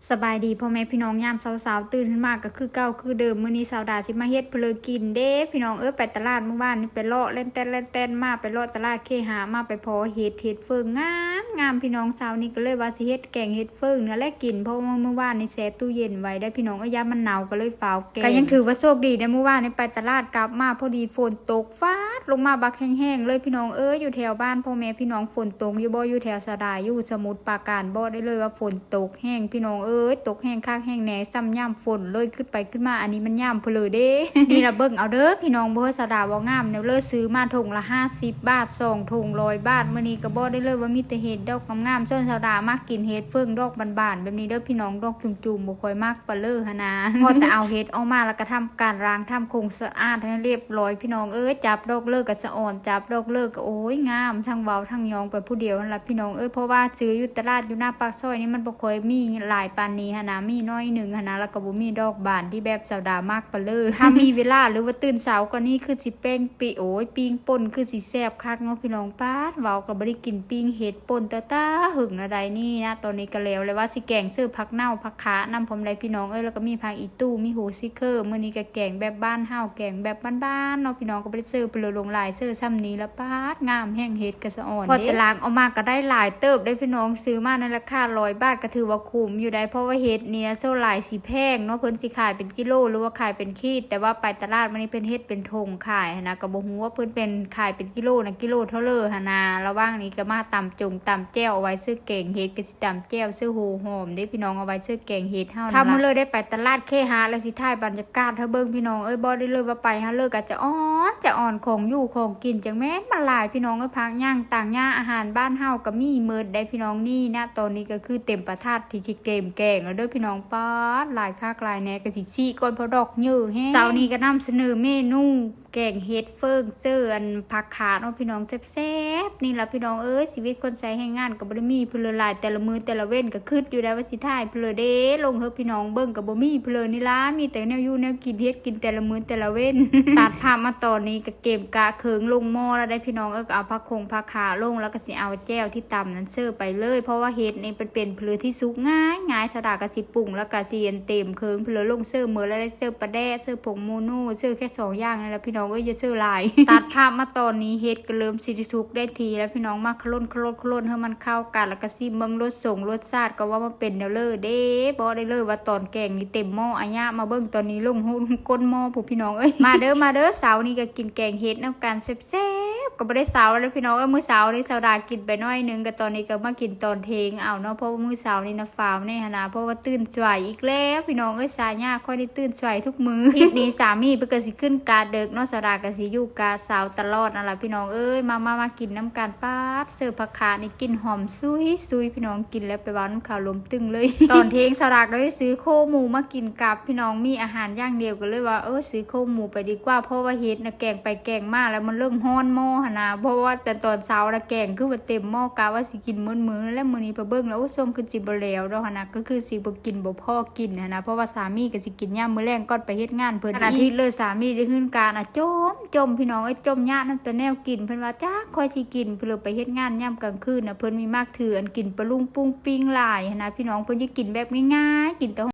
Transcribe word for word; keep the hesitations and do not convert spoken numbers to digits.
สบายดีพ่อแม่พี่น้อง ยามเช้าๆ ตื่นขึ้นมาก็คือเก่าคือเดิม มื้อนี้สาวดาสิมาเฮ็ดเพลอกินเด้พี่น้องเอ้ย ไปตลาดมื้อวานนี้ ไปเลาะแล่นแต้นแล่นแต้นมา ไปเลาะตลาดเคหะมา ไปพ้อเห็ด เห็ดเฟิงงามงามพี่น้อง เช้านี้ก็เลยว่าสิเฮ็ดแกงเห็ดเฟิงนี่แหละกิน เพราะว่ามื้อวานนี้แช่ตู้เย็นไว้ได้พี่น้องเอ้ย ย่านมันเน่าก็เลยฟ้าวแกง ก็ยังถือว่าโชคดีได้มื้อวานนี้ไปตลาดกลับมาพอดีฝนตกฟาดลงมาบักแฮงๆ เลยพี่น้องเอ้ย อยู่แถวบ้านพ่อแม่พี่น้องฝนตกอยู่บ่ อยู่แถวสาวดาอยู่สมุทรปราการ บอกได้เลยว่าฝนตก แฮงพี่น้องเอ้ย ตกแฮงคักแฮงแหน่ ซ้ำยามฝนเลย คิดไปคิดมา อันนี้มันยามเพลอเด้ นี่ละเบิ่งเอาเด้อพี่น้อง บ่สาวดาว่างามแนวเลย ซื้อมาถุงละห้าสิบบาท สองถุงร้อยบาท มื้อนี้ก็บอกได้เลยว่ามีแต่เห็ดดอกงามๆ ส่วนสาวดามักกินเห็ดเฟิงดอกบานๆ แบบนี้เด้อพี่น้อง ดอกจุ่มๆ บ่ค่อยมักปานเลอหั้นนะ พอจะเอาเห็ดออกมาแล้วก็ทำการล้างทำความสะอาดให้เรียบร้อยพี่น้องเอ้ย จับดอกเลอก็สะออน จับดอกเลอก็โอ้ยงาม ทั้งเว้าทั้งยองไปผู้เดียวนั่นล่ะพี่น้องเอ้ย เพราะว่าซื้ออยู่ตลาดอยู่หน้าปากซอยนี่มันบ่ค่อยมีหลายปานนี้หั้นนะ มีน้อยหนึ่งหั้นนะ แล้วก็บ่มีดอกบานที่แบบสาวดามักปานเลอ ถ้ามีเวลาหรือว่าตื่นเช้ากว่านี้คือสิแป้งปิ โอ้ย ปิ้งป่นคือสิแซ่บคักเนาะพี่น้อง ป๊าด เว้าก็บ่ได้กินปิ้งเห็ดป่นแต่ตาหึงอะไรนี่นะ ตอนนี้ก็แล้ว แล้วว่าสิแกงเสิร์ฟผักเน่าผักขานำพร้อมได้พี่น้องเอ้ย แล้วก็มีผักอีตู้ มีหัวซิเคอร์ มื้อนี้ก็แกงแบบบ้านเฮา แกงแบบบ้านๆ เนาะพี่น้อง ก็บ่ได้เสิร์ฟเพลอหลวงหลาย เสิร์ฟซ้ำนี้ละป๊าด งามแฮงเห็ดก็สะออน พอ เด้ จะล้างออกมาก็ได้หลายเติบได้พี่น้อง ซื้อมาในราคาร้อยบาทก็ถือว่าคุ้มอยู่ได้ เพราะว่าเห็ดเนี่ยส่วนหลายสิแพงเนาะ เพิ่นสิขายเป็นกิโลหรือว่าขายเป็นขีด แต่ว่าไปตลาดมื้อนี้เพิ่นเฮ็ดเป็นถุงขายหั้นนะ ก็บ่ฮู้ว่าเพิ่นเป็นขายเป็นกิโลนะ กิโลเท่าเลอหั้นนะ ระหว่างนี้ก็มาตำจงตำแจ่ว เอาไว้เสิร์ฟแกงเห็ด ก็สิตำแจ่ว เสิร์ฟหัวหอมเด้พี่น้อง เอาไว้เสิร์ฟแกงเห็ดเฮา ถ้ามื้อเลยได้ไปตลาดเคหะแล้วสิถ่ายบรรยากาศให้เบิ่งพี่น้องเอ้ย บอกได้เลยว่าไปหาเลยก็จะอ่อน จะอ่อน ของอยู่ของกินจังแม่นมันหลายพี่น้องเอ้ย ผักหยังต่างหญ้า อาหารบ้านเฮาก็มีหมดได้พี่น้อง นี่นะ ตอนนี้ก็คือเต็มประทัดที่สิเตรียมแกงแล้วเด้อพี่น้อง ป๊าด หลายคักหลายแหน่ ก็สิซี้ก่อนเพราะดอกเยอะแฮง เช้านี้ก็นำเสนอเมนูแกงเห็ดเฟิงเสิร์ฟอันผักขาเนาะพี่น้อง แซ่บๆ นี่ล่ะพี่น้องเอ้ย ชีวิตคนใช้แรงงานก็บ่ได้มีเพลอหลาย แต่ละมื้อแต่ละเว้นก็คิดอยู่ได้ว่าสิถ่ายเพลอเด้ ลงเฮาพี่น้องเบิ่งก็บ่มีเพลอนี่ล่ะ มีแต่แนวอยู่แนวกิน เฮ็ดกินแต่ละมื้อแต่ละเว้น ตัดภาพมาตอนนี้ก็เกมกะเคิงลงหม้อแล้วได้พี่น้องเอ้ย ก็เอาผักคงผักขาลง แล้วก็สิเอาแจ่วที่ตำนั้นเสิร์ฟไปเลย เพราะว่าเห็ดนี่มันเป็นเพลอที่สุกง่ายง่าย สาวดาก็สิปรุง แล้วก็สิอันเตรียมเคิงเพลอลงเสิร์ฟหมดแล้ว ได้เสิร์ฟปลาแดก เสิร์ฟผงโมโน่ เสิร์ฟแค่สองอย่างนั่นแหละพี่น้องเอ้ย อย่าเสิร์ฟหลาย ตัดภาพมาตอนนี้เห็ดก็เริ่มสิสุกได้ทีแล้วพี่น้อง มาคลุนคลุนคลุนให้มันเข้ากัน แล้วก็ซิมเบิ่งรสสงรสชาติก็ว่ามันเป็นแนวเลอเด้ บอกได้เลยว่าตอนแกงนี่เต็มหม้อ อะยะ มาเบิ่งตอนนี้ลงก้นหม้อพุ้นพี่น้องเอ้ย มาเด้อ มาเด้อ เช้านี้ก็กินแกงเห็ดนำกันแซ่บๆ ก็บ่ได้เช้าแล้วพี่น้องเอ้ย มื้อเช้านี้สาวดากินไปหน่อยหนึ่ง ก็ตอนนี้ก็มากินตอนเที่ยงเอาเนาะ เพราะว่ามื้อเช้านี้นะฟ้าวแน่หั้นนะ เพราะว่าตื่นสายอีกแล้วพี่น้องเอ้ย สายยาก ข้อยนี่ตื่นสายทุกมื้อ อาทิตย์นี้สามีเพิ่นก็สิขึ้นกะดึกเนาะ สาวดาก็สิอยู่กะเช้าตลอดนั่นล่ะพี่น้องเอ้ย มามามากินนำกัน ป๊าด เสิร์ฟผักขานี่กลิ่นหอมซุยๆ พี่น้อง กินแล้วไปเว้านำเขาลมตึงเลย ตอนเที่ยงสาวดาก็ได้ซื้อโคหมูมากินกับพี่น้อง มีอาหารอย่างเดียวก็เลยว่า เออ ซื้อโคหมูไปดีกว่า เพราะว่าเห็ดนะแกงไปแกงมาแล้วมันเริ่มฮ้อนหม้อหั้นนะ เพราะว่าแต่ตอนเช้านะแกงคือว่าเต็มหม้อกะว่าสิกินมื้อมื้อแล้ว มื้อนี้ไปเบิ่งแล้ว โอ้ ส่งคือสิบ่แล้วดอกหั้นนะ ก็คือสิบ่กินบ่พอกินหั้นนะ เพราะว่าสามีก็สิกินยามมื้อแลงก่อนไปเฮ็ดงานเพิ่น วันอาทิตย์เลยสามีได้ขึ้นกะนะ จมจมพี่น้องเอ้ย จมยะนำแต่แนวกิน เพิ่นว่า จักข้อยสิกิน เพิ่นเลยไปเฮ็ดงานยามกลางคืนนะ เพิ่นมีมักถืออันกินปลาลุงปุ้งปิ้งหลายหั้นนะพี่น้อง เพิ่นสิกินแบบง่ายๆ กินแต่